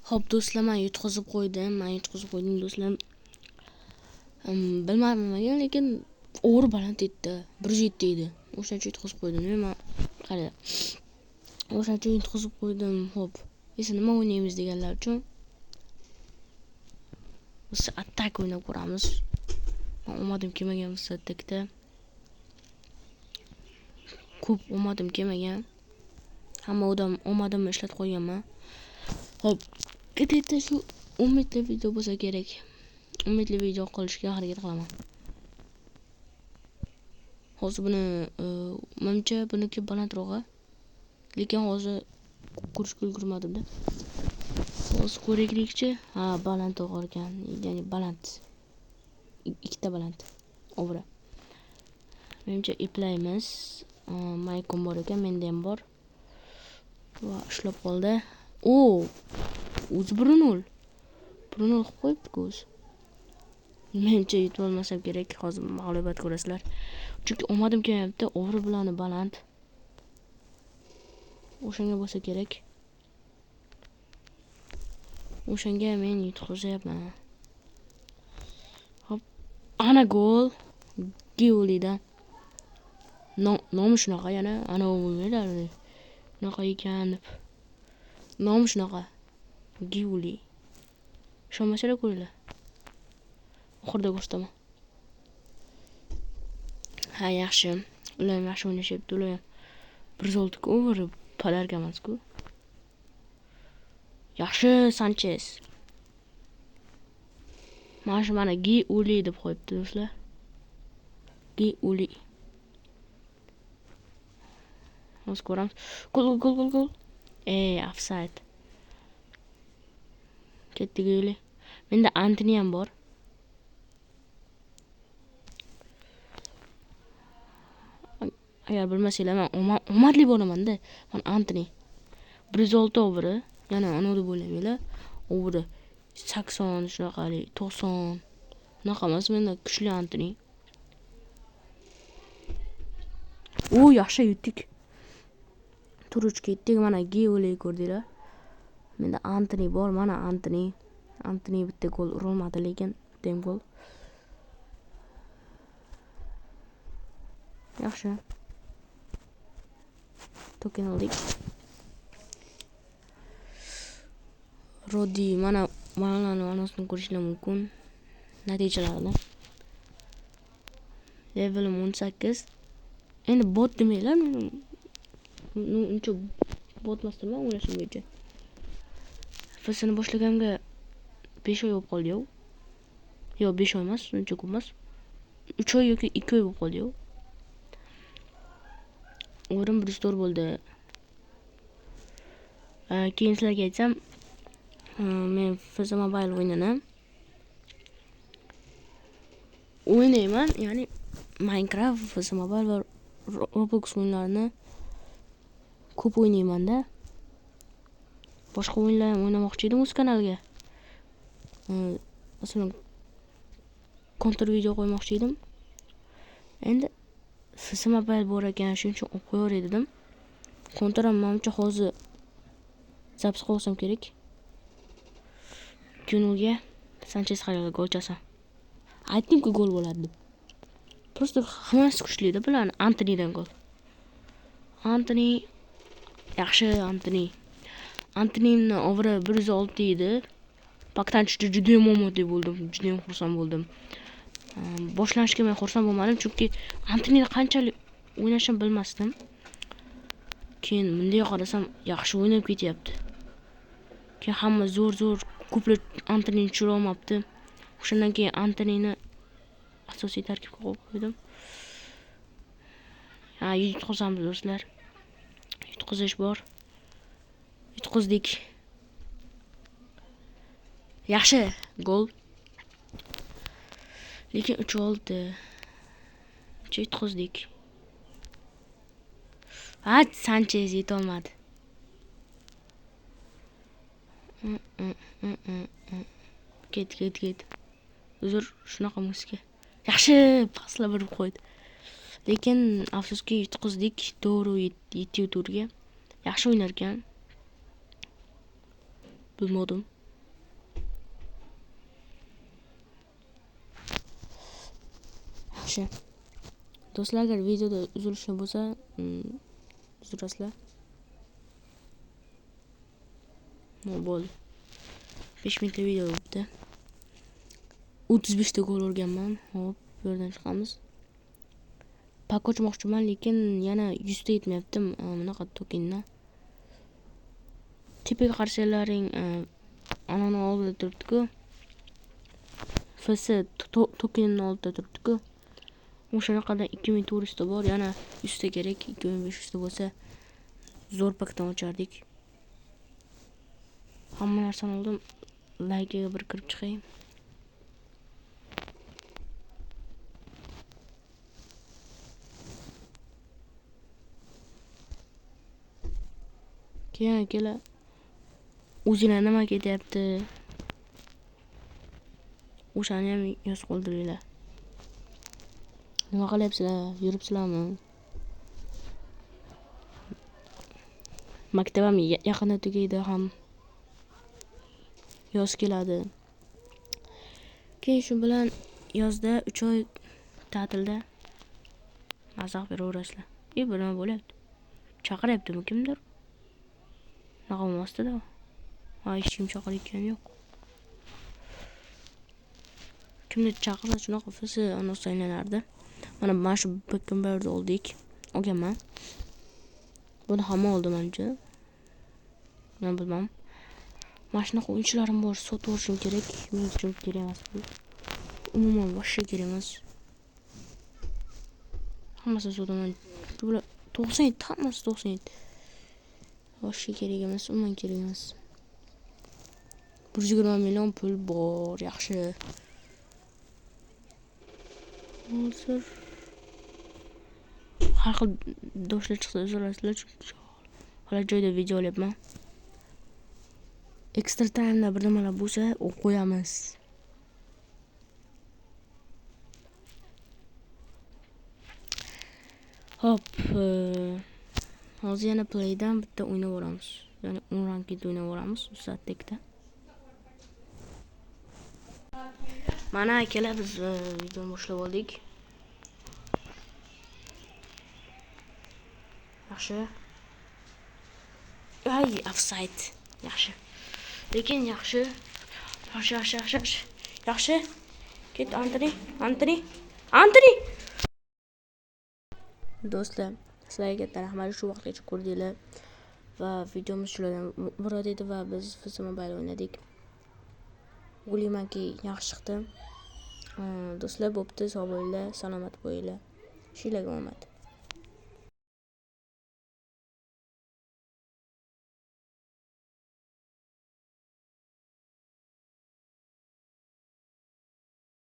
Xo'p, do'stlar, men yutqizib qo'ydim. Men yutqizib qo'ydim, do'stlar. Bilmadim nimaga, lekin o'g'ri baland edi. 107 edi. O'shancha yutqizib qo'ydim. Men qarang. O'shancha yutqizib qo'ydim. Xo'p, esa nima o'ynaymiz deganlar uchun biz attack o'ynab ko'ramiz. Men omadim kelmagan biz attackda. Ko'p omadim kelmagan. Hamma odam omadimni ishlatib qo'yganman. Xo'p, ketayotda shu umidli video bo'lsa kerak. Umidli video qilishga harakat qilaman. Hozir buni menimcha buniki balandrog'i. Lekin hozir ko'rishga ulgurmadim-da. Hozir ko'raylikchi. Ha, balandroq ekan. Ya'ni baland. Ikkita baland. Ovra. Menimcha eplaymiz. Maykom bor ekan, menda ham bor. Va ushlab qoldi. O, o'zi 1-0. 1-0 qilib qo'yibdi-ku o'zi. Menimcha yutib olmasam kerak, hozir mag'lubiyat ko'rasizlar. Chunki omadim kelmayapti, o'g'ri bilan baland. O'shanga bo'lsa kerak. O'shanga men yutqazyapman. Hop, ana gol. Giulidan. Nomi shunaqa yana, ana o'ylaylar. Shunaqa ekan deb. Nomi shunaqa. Giuli. Ishonmasanglar ko'ringlar. Oxirida ko'rsataman. Ha, yaxshi. Ular ham yaxshi o'ynashyapti, ular ham. 106 over podarka emas-ku. Yaxshi, Sanchez. Mana shu mana Giuli deb qo'yibdi do'stlar. Giuli. Hozir ko'ramiz. Gol, gol, gol, gol. Ey, offside. Ketdi Giuli. Menda Antony ham bor. Agar bilmasanglar, men omadli bo'laman-da. Men Antony. 106 overi, yana anavi deb o'ylamanglar. Overi 80 shunaqalik, 90. Unaqa emas, menda kuchli Antony. U yaxshi yutdik. Tur 3 ketdik. Mana Giuli ko'rdinglar. Menda Antony bor, mana Antony. Antony bitta gol urolmadi, lekin bitta ham gol. Yaxshi. Token oldik. Rodi, mana manalarni anasini ko'rishlar mumkin. Natijalarini. Levelim 18. Endi bot demanglar, uncha bot emasman o'ynashim bo'yicha. FSni boshlaganimga 5 oy bo'lib qoldi-yu. Yo'q, 5 oy emas, uncha ko'p emas. 3 oy yoki 2 oy bo'lib qoldi-yu. O'rim 104 bo'ldi. Keyin sizlarga aytsam, men FC Mobile o'yinini o'ynayman, ya'ni Minecraft, FC Mobile va Roblox o'yinlarini ko'p o'ynayman-da. Boshqa o'yinlar ham o'ynamoqchi edim o'z kanalga. Masalan, kontra video qo'ymoqchi edim. Endi FC Mobile bor ekan, shuning uchun olib qo'yaveray dedim. Kontra ham menimcha hozir zapis qilsam kerak. Kunulga Sanchez qaraydi, gol chalsa. Aytdim-ku gol bo'ladi deb. Просто hammasi kuchli-da bularni. Antonydan gol. Antony yaxshi, Antony. Antonyni ovri 106 edi. Pakdan tushdi, juda ham omadli bo'ldim, juda ham xursand bo'ldim. Boshlanishga men xursand bo'lmadim, chunki Antonyni qanchalik o'ynashini bilmasdim. Keyin bunday qarasam yaxshi o'ynab ketyapti. Keyin hamma zo'r-zo'r ko'plar Antonyni tushira olmabdi. O'shandan keyin Antonyni asosiy tarkibga qo'yib qo'ydim. Ha, yutqizamiz do'stlar. Yutqizish bor. Yutqizdik. Yaxshi gol. Lekin 3-6. Yutqizdik. Ha, Sanchez yetolmadi. Ket, ket, ket. Uzr, shunaqa muska. Yaxshi paslar berib qo'ydi. Lekin afsuski yutqizdik. To'g'ri 7-4ga. Yaxshi o'ynar ekan. Bilmadim. Yaxshi. Do'stlar, agar videoda uzilishlar bo'lsa, uzrasizlar. Bo'ldi. 5 minutlik video bo'libdi. 35 ta gol urganman. Hop, bu yerdan chiqamiz. Pak ochmoqchiman, lekin yana 100 ta yetmayapti bunaqa tokendan. Tepaga qarasalaring, anani oldida turibdi-ku. FS tokenini oldida turibdi-ku. O'shanaqadan 2400 ta bor, yana 100 ta kerak. 2500 ta bo'lsa zo'r pakdan ochardik. Hamma narsani oldim. Laykaga bir kirib chiqay. Keyin akalar, o'zinglar nima ketyapti? O'shani ham yozib qoldiringlar. Nima qilyapsizlar? Yuribsizlarmi? Maktab ham yaqinda tugaydi ham. Yoz keladi. Keyin shu bilan yozda 3 oy ta'tilda mazax beraverasizlar. Bu nima bo'lyapti? Chaqiryaptimi kimdir? Unaqa bo'lmasdi-da. Ha, hech kim chaqirayotgani yo'q. Kimdir chaqirsa shunaqa FS anonsi aylanardi. Mana shu Beckenbauerni oldik. Olganman. Buni hamma oldi menimcha. Men bilmam. Mana shunaqa o'yinchilarim bor, sotib olishim kerak. Men uchun kerak emas bu. Umuman boshqa kerak emas. Hammasini sotaman. Bular 97, hammasi 97. Boshqa kerak emas, umuman kerak emas. 120 million pul bor, yaxshi. Hozir har xil doshlar chiqsa uzrasizlar, chunki hali joyda video olyapman. Ekstra time'da bir nimalar bo'lsa, qo'yamiz. Hop, hozir yana playdan bitta o'ynab boramiz. Ya'ni 10 rankda o'ynab boramiz, soatda. Mana akalar, biz videoni boshlab oldik. Yaxshi. Ay, offside. Yaxshi. Lekin yaxshi. Yaxshi, yaxshi, yaxshi. Yaxshi. Ket Antoni, Antoni. Antoni! Do'stlar, sizlarga katta rahmat, shu vaqtgacha ko'rdinglar va videomiz shulardan iborat edi va biz FC Mobile o'ynadik. O'ylaymanki, yaxshi chiqdi. Do'stlar, bo'pti, sog' bo'linglar, salomat bo'linglar. Shularga omad.